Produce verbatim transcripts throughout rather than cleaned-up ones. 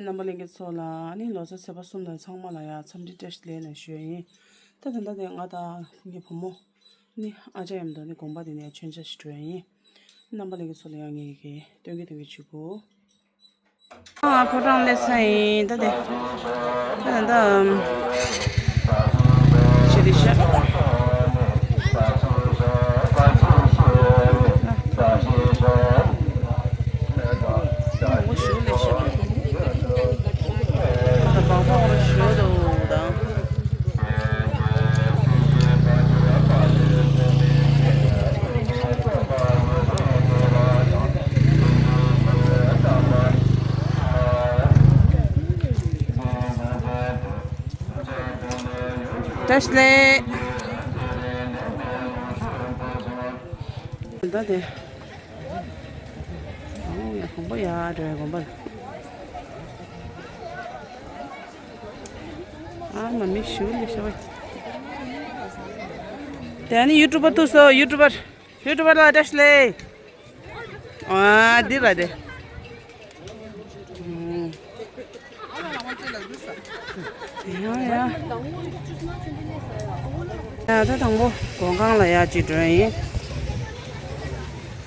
རྣམ་པ་ལྷན་རྒྱས་ཚོ་ལ་ནི་ལོ་གསར་ཚེས་པ་གསུམ་དང་ཚང་མ་ལ་ཡང་འཚམས་འདྲི་བཀྲ་ཤིས་བདེ་ལེགས་ཞུ་ཡ་ཡིན། ད་ད་ལྟ་དེ་ང་དང་ངའི་བུ་མོ་ནི་ཨ་ཅག་མཉམ་དུ་ནི་དགོན་པ་དེ་ནས་མཆོད་མཇལ་ཞིག་འགྲོ་ཡ་ཡིན། རྣམ་པ་ལྷན་རྒྱས་ཚོ་ལ་ཡང་ངས་ཀྱི་སྟོན་གྱི་སྟོན་གྱི་བྱེད་དགོས། ཨ་ཕོ་བྲང་སླེབས་ས་ཡིན་ད་དེ། ད་ད་ད། ཞི་བདེ་ཤ། བཀྲ་ཤིས་བདེ་ལེགས། ད་དེ། ཨོ་ཡ་དགོན་པ་ཡ་འགྲོ་ཡ་དགོན་པ་ལ། ཨ་མ་མི་ཞུ་ལེ་ཤ་བ། དེ་ནི་ཡུ་ཊུབ་པར་ཐུག་སོ་ཡུ་ཊུབ་པར། ཡུ་ཊུབ་པར་ལ་བཀྲ་ཤིས་བདེ་ལེགས། ཨ་འདི་ར་དེ། ཡ་ཡ། ཡ་ད་དང་པོ་སྒོ་ཁང་ལ་ཡ་ཅིག་འགྲོ་ཡིན།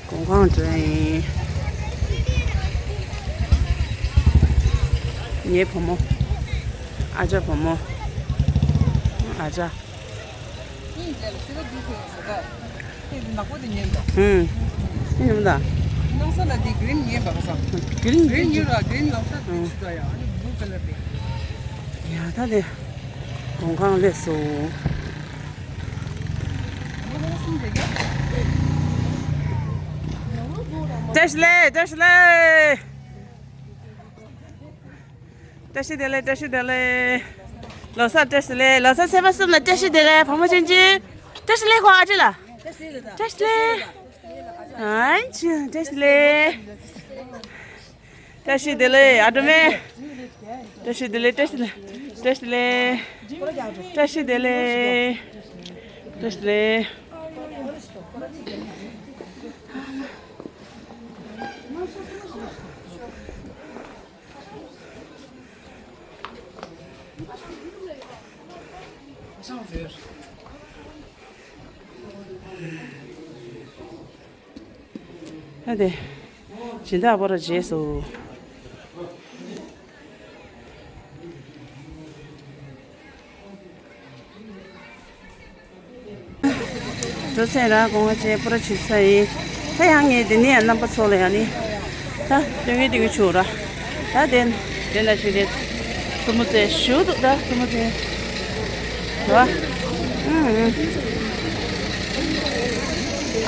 སྒོ་ཁང་འགྲོ་ཡིན། ངའི་བུ་མོ། ཨ་ཅག་བུ་མོ། ཨ་ཅག་ཨུམ། ཨེ་ཡོང་ད། ནང་ས་ལ་དེ་གི་རིན་ཉན་པ་ག་ས། གི་རིན་གི་རིན་ཉན་ར་གི་རིན་ནང་ས་དེ་ཨུམ། ཚུ་ད་ཡ་ཨ་ནི་བུ་ག་ལ་པེ། ཡ་ད་དེ། གོང་ཁང་ལས་སོ། བཀྲ་ཤིས་བདེ་ལེགས་བཀྲ་ཤིས་བདེ་ལེགས། བཀྲ་ཤིས་བདེ་ལེགས་བཀྲ་ཤིས་བདེ་ལེགས། ལོ་གསར་བཀྲ་ཤིས་བདེ་ལེགས། ལོ་གསར་ཚེས་པ་གསུམ་ལ་བཀྲ་ཤིས་བདེ་ལེགས། བུ་མོ་ཆུང་ཆུང་། བཀྲ་ཤིས་བདེ་ལེགས་ཁོ་ཨ་ཅེ་ལ། བཀྲ་ཤིས་བདེ་ལེགས། ཨ་ཅེ་བཀྲ་ཤིས་བདེ་ལེགས། བཀྲ་ཤིས་བདེ་ལེགས་ཨ་དྲུ་མེ། བཀྲ་ཤིས་བདེ་ལེགས་བཀྲ་ཤིས་བདེ་ལེགས། བཀྲ་ཤིས་བདེ་ལེགས། བཀྲ་ཤིས་བདེ་ལེགས། བཀྲ་ཤིས་བདེ་ལེགས། ཨ་དེ། སྦྱིན་བདག་པོ་ར་རྗེས་སུ། འགྲོ་ཚེ་ར་གོང་བ་ཅན་པུ་ར་ཆུ་ས་ཡིན། ད་ཡང་ངས་འདི་ནས་རྣམ་པ་ཚོ་ལ་ཡང་ནི། ད་སྟོན་གི་སྟོན་གི་ཆུ་ར། ད་དེ་དེ་ན་ཞིག་རེད། བཙུན་མོ་ཚེ་ཞུ་འདུག་ད་བཙུན་མོ་ཚེ། ར། ཨུ་ཨུ།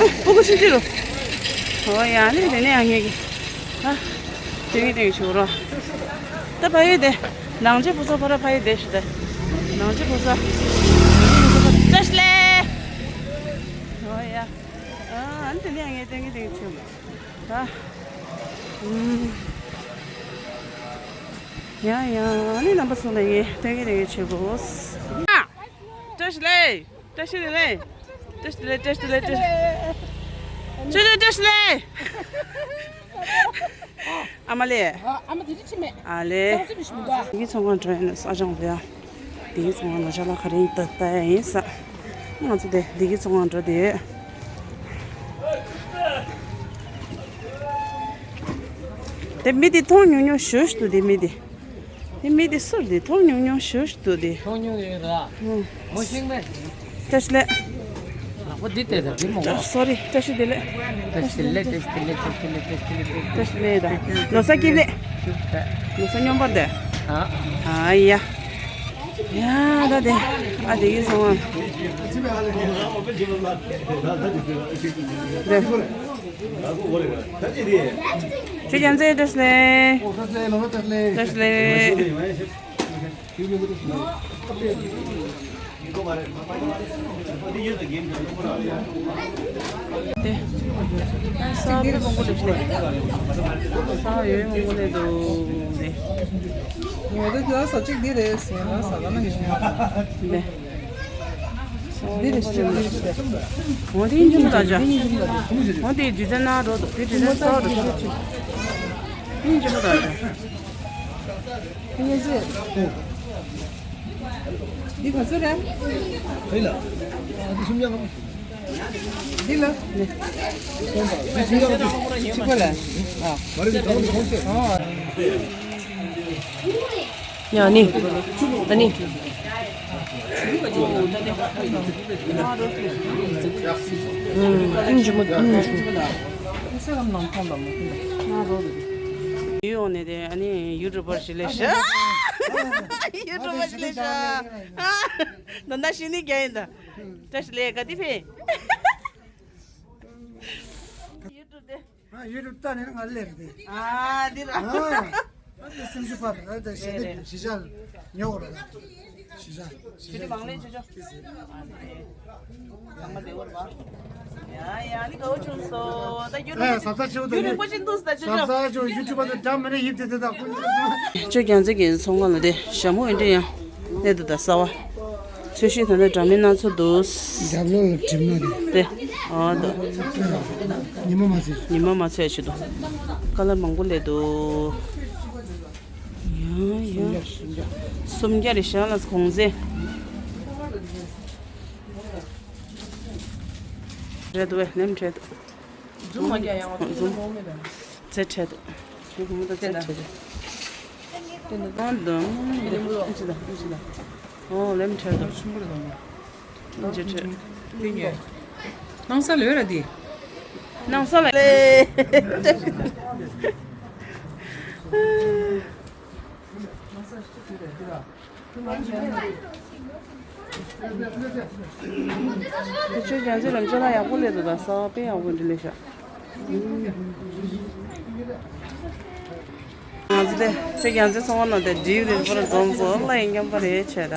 ཨ་སྤུ་གུ་ཤི་ཅི་རུ། ཨོ་ཡང་ནི་དེ་ནས་ཡང་ངས་གི། ཨ། དེ་གི་དེ་གི་ཆུ་རོ། ད་ཕ་ཡུལ་དེ། ནང་ཆེ་བུ་ཚོ་ཕ་ར་ཕ་ཡུལ་དེ་ཞུ་དེ། ནང་ཆེ་བུ་ཚོ། བཀྲ་ཤིས་བདེ་ལེགས། ཨོ་ཡ། ཨ་ཨ་ནི་དེ་ནས་ངས་དེ་གི་དེ་གི་ཆུ། ད། ཨུམ། ཡ་ཡ་ཨ་ནི་རྣམ་པ་ཚོ་ལ་ངས་དེ་གི་དེ་གི་ཆུ་དགོས། ཨ། བཀྲ་ཤིས་བདེ་ལེགས། བཀྲ་ཤིས་བདེ་ལེགས། བཀྲ་ཤིས་བདེ་ལེགས། བཀྲ་ཤིས་བདེ་ལེགས། བཀྲ་ཤིས་བདེ་ལེགས། བཀྲ་ཤིས་བདེ་ལེགས། ཨ་མ་ལེ། ཨ་མ་དེ་རིགས་ཆི་མེད། ཨ་ལེ། སང་སི་མི་ཤི་མི་འདུག་ཨ། དེ་གི་ཚོང་ཁང་འགྲོ་ཡིན་ས་ཅང་བེ་ཡ། དེ་གི་ཚོང་ཁང་ལ་ཅ་ལག་ག་རེ་ཡིན་ད་ལྟ་ཡིན་ས། ང་ཚོ་དེ་དེ་གི་ཚོང་ཁང་འགྲོ་དེ། དེ་མི་དེ་མཐོང་ཉུང་ཉུང་ཞུ་ཞུ་དེ་མི་དེ། དེ་མི་དེ་སུར་དེ་མཐོང་ཉུང་ཉུང་ཞུ་ཞུ་དེ། མཐོང་ཉུང་ཡོད་ར། ཧུམ། མོ་ཤིང་མེད། བཀྲ་ཤིས་བདེ་ལེགས། ལག་པ་འདི་བལྟས་དང་འདི་མོ། སོ་རི་བཀྲ་ཤིས་བདེ་ལེགས། བཀྲ་ཤིས་བདེ་ལེགས། བཀྲ་ཤིས་བདེ་ལེགས། བཀྲ་ཤིས་བདེ་ལེགས། བཀྲ་ཤིས་བདེ་ལེགས་དང་། ལོ་གསར་སྐྱིད་ལེགས། ལོ་གསར་སྙོམས་པར་བདེ། ཨ། ཨ་ཡ། ཡ་ད་དེ། ཨ་དེ་གི་སོང་ཨ། དེ། ཁྱེད་རྒྱལ་མཚན་བཀྲ་ཤིས་བདེ་ལེགས། བཀྲ་ཤིས་བདེ་ལེགས། དེ། ས་བོན་མང་པོ་སླེབས་ཤག་ས་བོན་མང་པོ་སླེབས་འདུག་དེ། ངོ་དེ་དུ་ས་གཅིག་འདི་རེད་ཟེར་ན་ས་ག་ན་ངེས་ཤིག་མ་རེད། དེ། འདི་རེད་ཤི་འདི་རེད་ཤི། འོ་དེ་ཡིན་གྱི་མི་འདུག་ཅག་འོ་དེ་རྗེས་བཙན་ན་འགྲོ་འདུག་དེ་རྗེས་བཙན་ས་འགྲོ་ཤག་ཡིན་གྱི་མི་འདུག་ཅག་འདི་ག་ཚོད་རེད། ཁ་ཡིན་ལ། འདི་སུམ་བརྒྱ་ལྔ་བཅུ། འདི་ལ། འདི་སུམ་བརྒྱ་ལྔ་བཅུ། གཅིག་པ་ལ། ཨ། མ་རེད། གང་གི་གོང་ཆེ། ཨ། ཡ་ནི། ཨ་ནི། ཨུམ། ཨིན་ཇི་མོ་ཨིན་ཇི། ཡོང་ནས་དེ་ཨ་ནི་ཡུ་ཊུབ་པར་ཞིག་ལས་ཤག་ཡུ་ཊུབ་པར་ཞིག་ལས་ཤག་ད་ན་ཤི་ནི་རྒྱ་ཡིན་ད། བཀྲ་ཤིས་བདེ་ལེགས། ག་དེ་ཕེ། ཡུ་ཊུབ་དེ། ཨ། ཡུ་ཊུབ་ལྟ་ནས་ང་སླེབས་ཏེ། ཨ། འདི་ར། ཨ། ཨ་ནི་སེམས་ཤུགས་སྤར་ཨ་ད་གཞི་ནས་གཞི་བཞག་ཉོ་བར་གཞི་བཞག་གཞི་བཞག་མང་ལས་ཆོ་ཆོ། ཚང་མ་བདེ་བོར་བ། ཡ་ཡ་ནི་དགའ་བོ་བྱུང་སོང་། ད་ཡུ་ཊུབ་ཨ་ཟབ་ས་ཆེ་བོ་ད་ཡུ་ཊུབ་པོ་ཅིག་འདུག་ད་ཆོ་ཟབ་ཆོ། ས་ཆེ་བོ་ཡུ་ཊུབ་པ་ད་འདྲ་མི་འདྲ་ཡིབ་དེ་དེ་ད་ཀུན་ཆོ་སོང་། ཅོ་རྒྱལ་མཚན་གྱི་ཚོང་ཁང་ལ་དེ་ཞྭ་མོ་འདི་འདྲ་ཡང་གནས་འདུག་ད་གསར་བ། ཚོས་གཞི་ད་ལྟ་འདྲ་མིན་སྣ་ཚོགས་འདུག་རྒྱབ་ལོགས་ལ་གྲིབ་མ་རེད། དེ། ཨ་ད། ཉི་མ་མ་ཚོས། ཉི་མ་མ་ཚོས་ཆེད་དུ། ཀ་ལར་མང་པོ་སླེབས་འདུག་ཡ་ཡ། སུམ་བརྒྱ་རེད་ཤག་ལ་གོང་ཚད། རེད་འདུག་བས་ལེམ་བྲལ་འདུག་འཛུམ་མ་རྒྱག་ཡང་བ་འཛུམ་འཛུམ་མོ་མེད་དམ། ཚེ་ཁྲལ་དུ། ཁྱེད་ཀྱི་མུ་མཐུད་ཚེ་ཁྲལ་དུ། དེ་ནི་གང་དུ་ཨེ་ཅི་ད་ཨེ་ཅི་ད། ཨོ་ལེམ་ཁྲལ་དུ། ཆུང་མོ་རེད་དམ། ཨེ་ཅི་ཁྲལ། དེ་ངས། སྣང་ས་ལོས་ར་དེ། སྣང་ས་ལ་ལེ། ཁྱོད་རྒྱལ་མཚན་ལམ་ཆོག་ན་ཡག་པོ་སླེབས་འདུག་ད་གསར་པ་དཔེ་ཡག་པོ་འདི་སླེབས་ཤག་ང་ཚོ་དེ་ཚེ་རྒྱལ་མཚན་ཚོང་ཁང་ནང་དེ་འགྲིག་རེད་པར་འཛོམས་སོ་ལ་ཡིན་མཉམ་པ་རེད་བྱས་ད།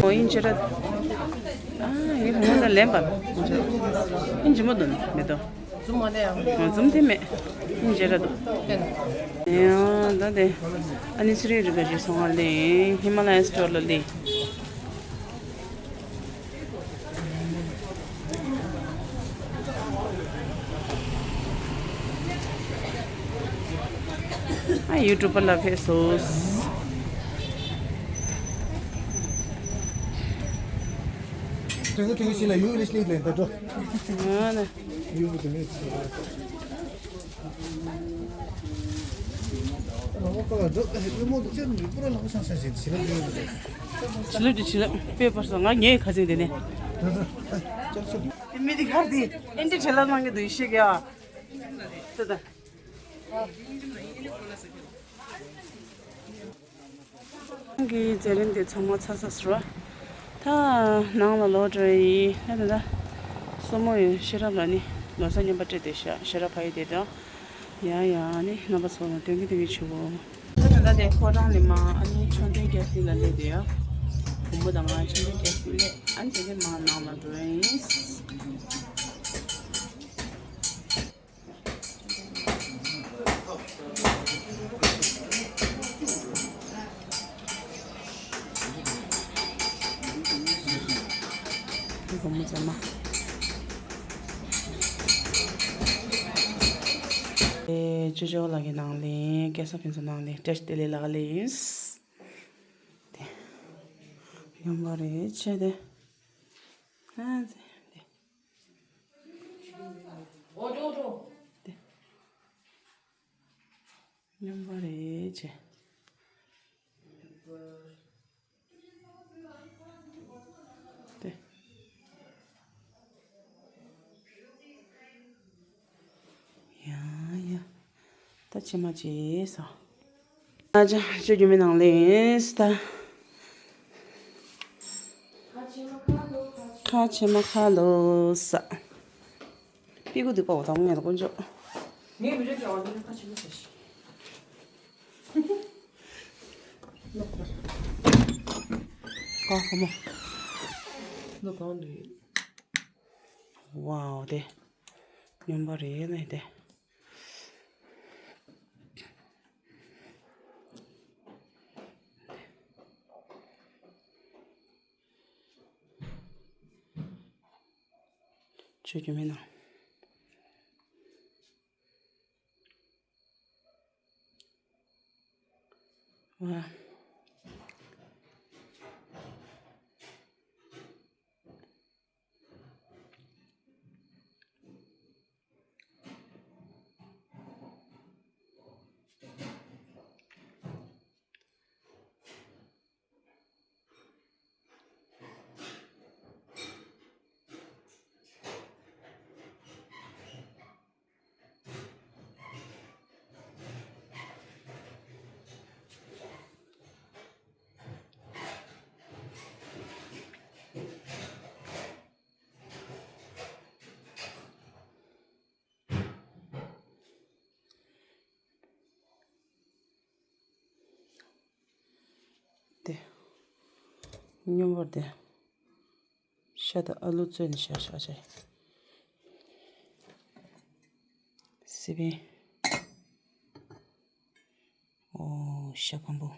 ཨོ་ཡིན་ཅི་ར། ཨ་ཡིན་ཧོ་ད་ལེན་པ། ཡིན་ཅི་མ་འདུག་མེད་དོ། ཛུམ་མ་ནས་ཡང་། ཛུམ་དེ་མེད། ཡིན་ཅི་ར་འདུག་ཡང་ད་དེ། ཨ་ནི་ཚུ་རིག་རིག་ག་ཞིག་སོང་བ་ལེན། ཧི་མ་ལ་ཡ་སི་ཊོར་ལ་ལེན། ཨ་ཡུ་ཊུབ་པར་ལ་ཕེབས་སོ། དེ་ཚོ་དེ་ཚོ་ཞིག་ལ་ཡུ་ཨིན་ལིཤ་ལིག་ལེན་ད་འགྲོ། ཨ་ན། ཡུ་བུ་དེ་མེད། བྱི་ལབ་ཀྱི་བྱི་ལབ་དཔེ་པར་སོང་ང་ངའི་ཁ་ཚིག་འདི་ནས། མི་འདི་གར་འདི་ཨེ་འདྲ་བྱེད་ལ་གནང་གི་འདུག་ཤེས་ཀྱི་ཨ། ད་ད། ཁྱེད་ཀྱི་མཛད་རིམ་དེ་ཚང་མ་ཚར་ཚར་ཟེར་བ། ད་ནང་ལ་ལོག་འགྲོ་ཡིན། ད་ད་ད། སོ་མོ་ཡི་ཤེས་རབ་ལ་ནི་ལོ་གསར་རྔན་པ་སྤྲད་དེ་ཤ་ཤེས་རབ་ཕ་ཡི་དེ་དང་། ཡ་ཡ་ནི་རྣམ་པ་ཚོ་ལ་སྟོན་གི་སྟོན་གི་བྱེད་གོ། ད་ད་ད་དེ་ཁོ་རང་ནི་མ་ཨ་ནི་ཆོས་ལྡན་སྐྱབས་སུ་ལ་སླེབས་དེ་ཡ། བུ་མོ་དང་ང་ཆོས་ལྡན་སྐྱབས་སུ་སླེབས་ཨ་ནི་དེ་ནི་མ་ནང་ལ་འགྲོ་ཡིན། སྒོར་མོ་བཅོ་ལྔ། ཨེ་ཅོ་ཅོ་ལགས་ཀྱི་ནང་ལས་སྐལ་བཟང་ཕུན་ཚོགས་ནང་ལས་བཀྲ་ཤིས་བདེ་ལེགས་ལགས་ལས། དེ་ཡོང་བ་རེད་ཆེ་དེ། ཨ་ཙི་དེ། དེ། སྨྱོན་པ་རེད་ཅེ། དེ། ཡ་ཡ། ད་ཕྱི་མ་བྱས་སོ། ཨ་ཅག་ཅོ་རྒྱུ་མི་ནང་ལས་ད། ཁ་ཕྱེ་མ་ཁ་ལོ་ས། པི་ཀུ་འདི་པའོ་དང་ངས་ལ་དཀོན་མཆོག་ངས་མི་རིགས་ཀྱི་འོ་འདི་ཁ་ཕྱེ་མ་ཟེར་ཤི། ཀ་ཧ་མོ། ལོ་གང་འདུག་ཝའོ་དེ། སྨྱོན་པ་རེད་ལས་དེ། ཆོས་རྒྱུ་མིན་ནམ། ཝ། དེ། སྨྱོན་པ་དེ། ཤ་དང་ཨ་ལུ་བཙོས་ནས་བཞག་བཞག་བྱས། སི་པན། ཨོ། ཤ་སྐམ་པོ།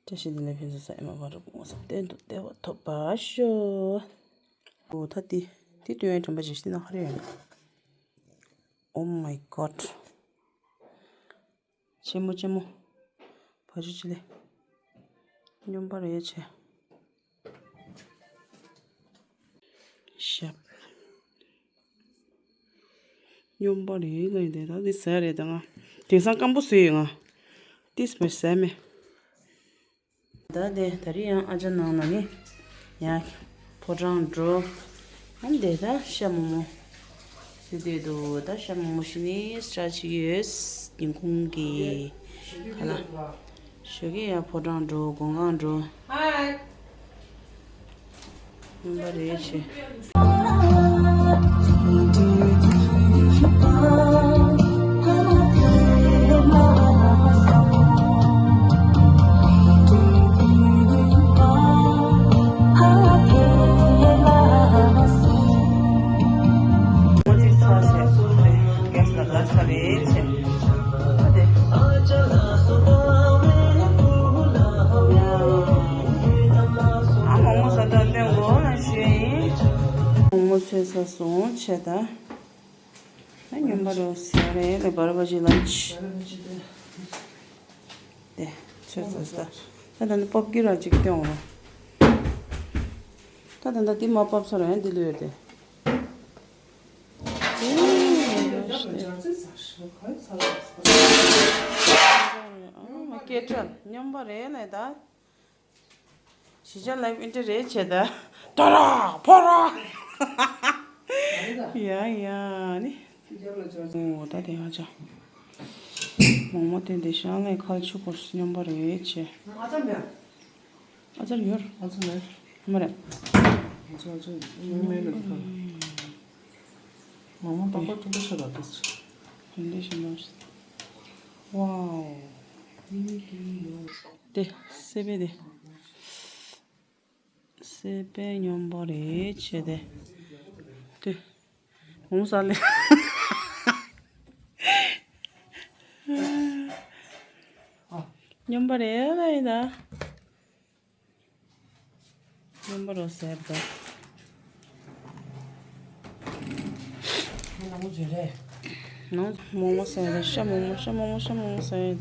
བཀྲ་ཤིས་བདེ་ལེགས་ཕུན་སུམ་ཚོགས་ཨེ་མ་བར་དུ་གོང་ས་བརྟན་དུ་བདེ་བ་ཐོབ་པར་ཤོག་ཨོ་ད་དེ་དེ་སྟོན་ཡས་དྲན་པ་ཅིག་ཤི་ན་ཧ་རེ་ཡོད་ན། Oh my god། ཆེན་མོ་ཆེན་མོ། བ་ཕྱུགས་ཅི་ལེ། སྨྱོན་པ་རེད་ཆེ། ཤབ། སྨྱོན་པ་རེད་ལ་ཡིན་དེ་ད་དེ་ཟ་རེད་ད་ང་། དེང་སང་སྐམ་པོ་བཟོས་ཡོད་ང་། ཏིས་མེ་ཟས་མེད། ད་དེ་ད་རེས་ཡང་ཨ་ཅག་ནང་ལ་ནི་ཡང་ཕོ་བྲང་འགྲོ། ཨ་འདི་ད་ཤ་མོག་མོག་ཟེར་དུས་འདུག་ད་ཤ་མོག་མོག་ཞིག་ནི་སྲ་ཅིག་ཡོད། ཉིན་གུང་གི་ག་ལ་ཞོགས་ཀས་ཡང་ཕོ་བྲང་འགྲོ། སྒོ་ཁང་འགྲོ། སྨྱོན་པ་རེད་ཆེ། ཨ་མོག་མོག་ཟ་ད་སྟོན་གོ་ལ་ཞུ་ཡིན། མོག་མོག་ཚོས་ས་སོང་ཆེ་ད། ཨ་སྨྱོན་པ་རོ་ཟེར་རེད་ལེ་བར་བ་ཇི་ལན་ཆི། དེ་ཚོས་ས་ད། ད་ད་ནི་པོབ་ཀི་ར་ཅིག་སྟོན་འོང་། ད་ད་ད་དེ་མ་པོབ་ཚོ་ར་ཡང་འདི་ལོས་དེ། ཨ་མ་སྐད་གྲགས་སྨྱོན་པ་རེད་ལེ་ད། གཞིས་ཆགས་ལའིབ་ཨིན་ཏྲེ་རེད་བྱས་ད། ཏོ་ར་ཕོ་ར། ཡ་ཡ་ནི། ཨོ་ད་དེ་ཧ་ཅང་། མོག་མོག་སྟོན་དེ་ཤང་ལའི་ཁལ་ཆུ་སྐོར་སྨྱོན་པ་རེད་བྱས། ཨ་ཙར་ཡོད། ཨ་ཙར་མེད། མ་རེད། ཨ་ཙར་ཨ་ཙར་ཡོད་མེད་ལ་ཁ། མོག་མོག་ཏག་ཏག་ཏག་ཏག་ཤ་ད་ཏོག་ཙམ། ཧན་དེ་ཤ་ནོ། ཝའོ། དེ་སེ་པན་དེ། སེ་པན་སྨྱོན་པ་རེད་བྱས་དེ། དེ། ཧུང་ས་ལེ། སྨྱོན་པ་རེད་ལ་ཡིན་ད། སྨྱོན་པ་རོ་ཟེར་ད། ནང་མོག་མོག་ཟེར་ད། ཤ་མོག་མོག་ཤ་མོག་མོག་ཤ་མོག་མོག་ཟེར་ད།